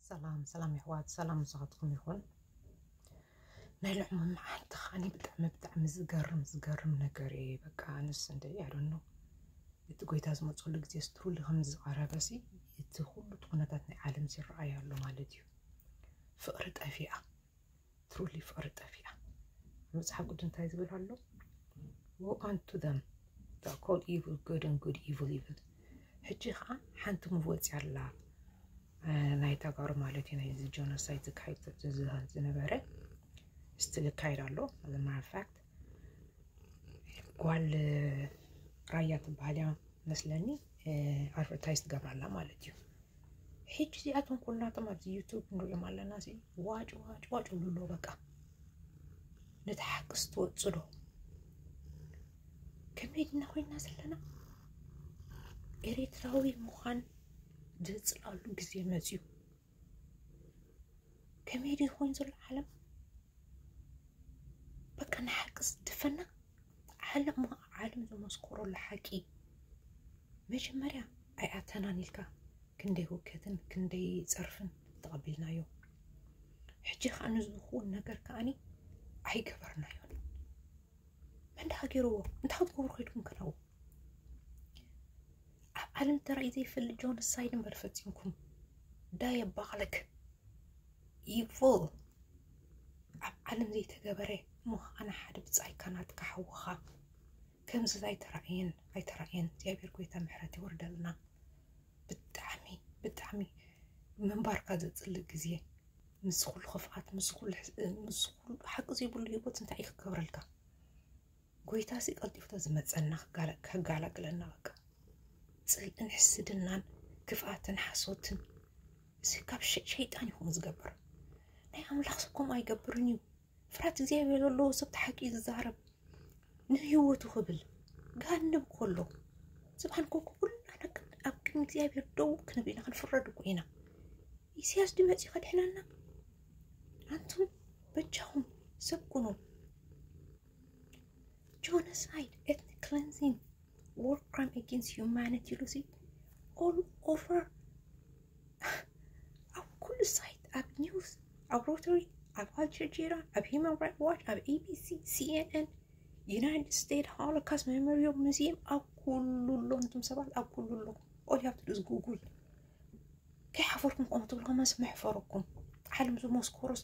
ሰላም ሰላም የሕዋት፣ ሰላም ምሳኻትኩም ይኹን። ናይ ሎሚ መዓልቲ ኸዓኒ ብጣዕሚ ብጣዕሚ ዝገርም ዝገርም ነገር እዩ። በቃ ኣነስ እንደ ያዶኖ እቲ ጎይታ ዝመፀሉ ግዜ ስትሩሊ ከም ዝቐረበ ሲ እቲ ኩሉ እቲ ኩነታት ናይ ዓለም ይረኣይ ኣሎ ማለት እዩ። ፍቕሪ ጠፊኣ፣ ትሩሊ ፍቕሪ ጠፊኣ። መፅሓፍ ቅዱስ እንታይ ዝብል ኣሎ? Woe unto them that call evil good and good evil evil። ሕጂ ከዓ ሓንቲ ሙቭ ወፂኣ ኣላ፣ ናይ ተጋሩ ማለት እዩ። ናይዚ ጆኖሳይድ ዝካየድ ዝነበረ ስትል ይካየድ ኣሎ። As a matter of fact ጓል ራያ ትበሃል እያ መስለኒ፣ ኣድቨርታይዝ ትገብር ኣላ ማለት እዩ። ሕጂ እዚኣቶም ኩላቶም ኣብዚ ዩቱብ ንሪኦም ኣለና ሲ ዋጭ ዋጭ ዋጭ ይብሉ ኣለዉ። በቃ ነቲ ሓቂ ስትወፁ ዶ? ከመይ ድና ኮይና ዘለና? ኤርትራዊ ምዃን ዘፅልኣሉ ግዜ መፅዩ። ከመይ ድዩ ኮይኑ ዘሎ ዓለም? በቃ ንሓቂ ዝድፈና ዓለም፣ ዓለም ዝመስከረሉ ሓቂ። መጀመርያ ኣይኣተናን ኢልካ ክንደይ ውከትን ክንደይ ፀርፍን ተቐቢልናዮ። ሕጂ ከዓ ንዝኸውን ነገር ከዓኒ ኣይገበርናዮን። መን ደኣ ገይርዎ? እንታይ ክትገብሩ ከይድኩም ከናው? ኣብ ዓለም ተራእዩ ዘይፈልጥ ጆኖሳይድ እምበር ፈፂምኩም። ዳየባልክ ኢቭል። ኣብ ዓለም ዘይተገበረ እሞ ኣነ ሓደ ብፃይካ ናትካ ሓውኻ ከምዚ ኣይተራእየን ኣይተራእየን። እግዚኣብሔር ጎይታ ምሕረት ይወርደልና። ብጣዕሚ ብጣዕሚ ምንባርካ ዘፅልእ ግዜ፣ ምስ ኩሉ ክፍኣት፣ ምስ ኩሉ ሕስ-፣ ምስ ኩሉ ሓቂ ዘይብሉ ህይወት እንታይ እዩ ክገብረልካ? ጎይታ ሲ ቀልጢፉ ዝመፀና ክጋላ-፣ ከጋላግለና። በቃ ፅልእን ሕስድናን ክፍኣትን ሓሶትን እዚ ካብ ሸ-፣ ሸይጣን ይኹን ዝገብር። ናይ ኣምላኽ ሰብ ከምኡ ኣይገብርን እዩ። ፍርሃት እግዚኣብሔር ዘለዎ ሰብ ተሓቂ ዝዛረብ ንህይወቱ ክብል ጋንብ ከሎ ስብሓን ኮንኩ ኩልና ነክ-፣ ኣብ ቅድሚ እግዚኣብሔር ደው ክንብል ኢና፣ ክንፍረድ እኮ ኢና። ኢሳያስ ድመፂ ከድሕነና። ኣንቱም በጃኹም ሰብ ኩኑ። Genocide, ethnic cleansing, war crime against humanity ኢሉ ሲ all over ኣብ ኩሉ ሳይት፣ ኣብ ኒውስ፣ ኣብ ሮተሪ፣ ኣብ ኣልጀዚራ፣ ኣብ ሂማን ራይት ዋች፣ ኣብ ኤቢሲ፣ ሲኤንኤን፣ ዩናይትድ ስቴትስ ሆሎካስት ሜሞሪያል ሙዚየም፣ ኣብ ኩሉ ኣሎ። እንቱም ሰባት ኣብ ኩሉ ኣሎ። All you have to do is Google። ከይሓፈርኩም ከምኡ ትብሉ ከማስ መሕፈረኩም። ዓለም ዝመስከሮስ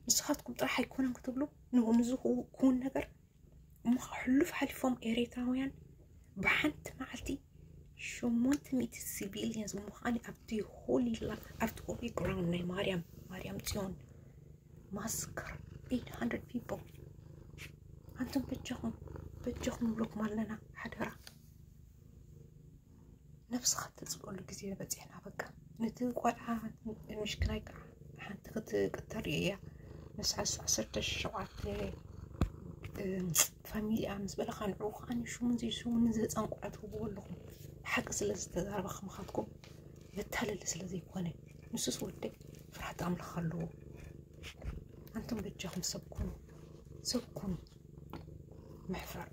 ንስኻትኩም ጥራሕ ኣይኮነን ክትብሉ፣ ንኡ ንዝኽውን ነገር እሞ ከዓ ሕሉፍ ሓሊፎም ኤርትራውያን ብሓንቲ መዓልቲ ሸሞንተ ሚእቲ ሲቪሊየንስ እሞ ከዓኒ ኣብቲ ሆሊ ላ-፣ ኣብቲ ሆሊ ግራውንድ ናይ ማርያም፣ ማርያም ጽዮን ማስከር ኤይት ሃንድረድ ፒፕል። ኣንቱም በጃኹም፣ በጃኹም ንብለኩም ኣለና ሓደራ። ነብስኻ ተጽልኦሉ ግዜ በጺሕና በቃ። ነቲ ቆልዓ ምሽክናይ ከዓ ሓንቲ ክትቅተል እያ። ንሳ ዓሰርተ ሸውዓተ ፋሚሊ እያ ምስ በለኻ ንዕኡ ከዓ ንሽሙን ዘይሽሙን ንዝህፃን ቆልዓ ትህብዎ ኣለኹም። ሓቂ ስለ ዝተዛረበ ከማኻትኩም መታለሊ ስለ ዘይኮነ። ንሱስ ወደይ ፍርሃት ኣምላኽ ኣለዎ። ኣንቱም በጃኹም ሰብ ኩኑ፣ ሰብ ኩኑ። ምሕፋር